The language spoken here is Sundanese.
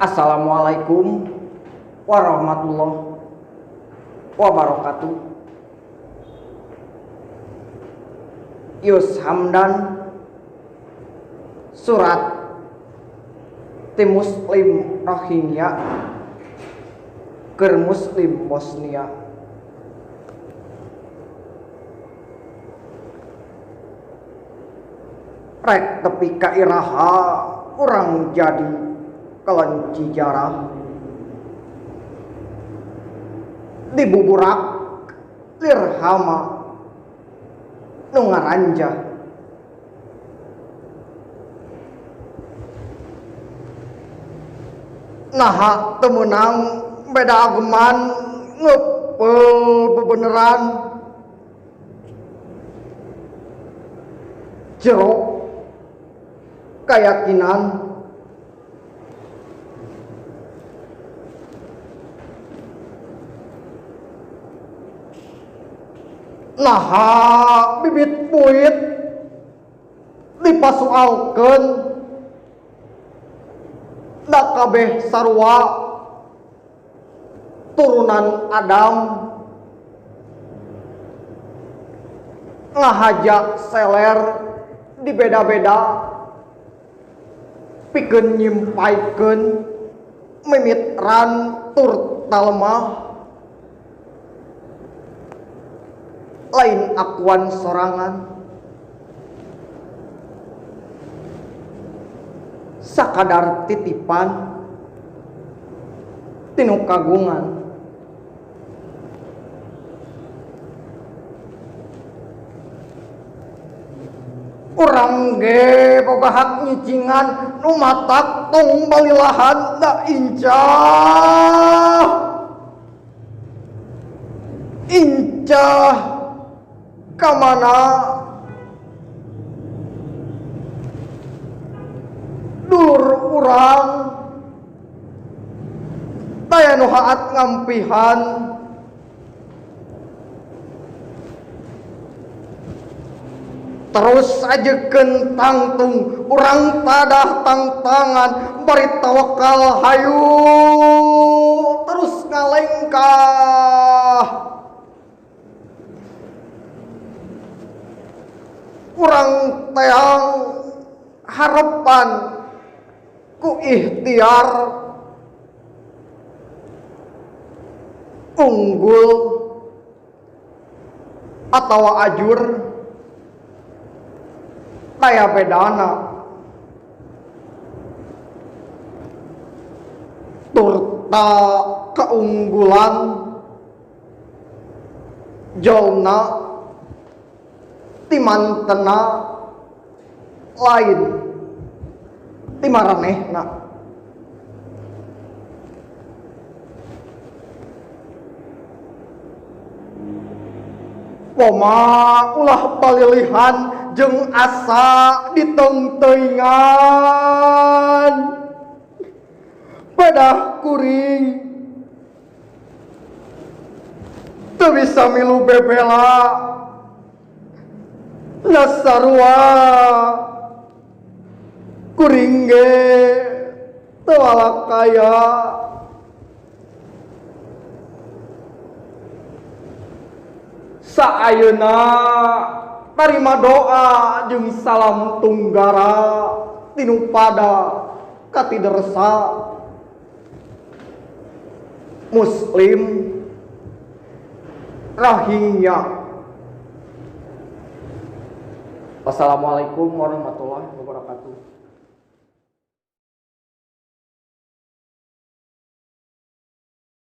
Assalamualaikum warahmatullahi wabarakatuh. Yus Hamdan, surat ti Muslim Rohingya keur Muslim Bosnia. Rek tepi ka iraha urang jadi kelenci jarah, dibuburak lirhama nu ngaranjah. Naha teu meunang beda ageman ngeupeul bebeneran, jero keyakinan. Naha bibit buit dipasualkeun da kabeh sarua turunan Adam, ngahaja seler dibeda-beda pikeun nyimpaikeun mimitran tur talemah. Lain akuan sorangan, sakadar titipan tinu kagungan. Urang ge boga hak nyicingan nu matak tong balilahan da incah incah kamana dulur urang taya nu haat ngampihan. Terus ajekeun tangtung urang tadah tangtangan bari tawakal hayu terus ngalengkah. Urang teang harapan ku ikhtiar unggul atawa ajur taya bedana turta keunggulan jolna timantena lain timaranehna. Poma ulah palilihan jeung asa ditengteuingan pedah kuring teu bisa milu bebela nasarua kuring ge teu walakaya. Saayuna tarima doa jeung salam tunggara tinu pada katidersa Muslim Rohingya. Wassalamualaikum warahmatullahi wabarakatuh.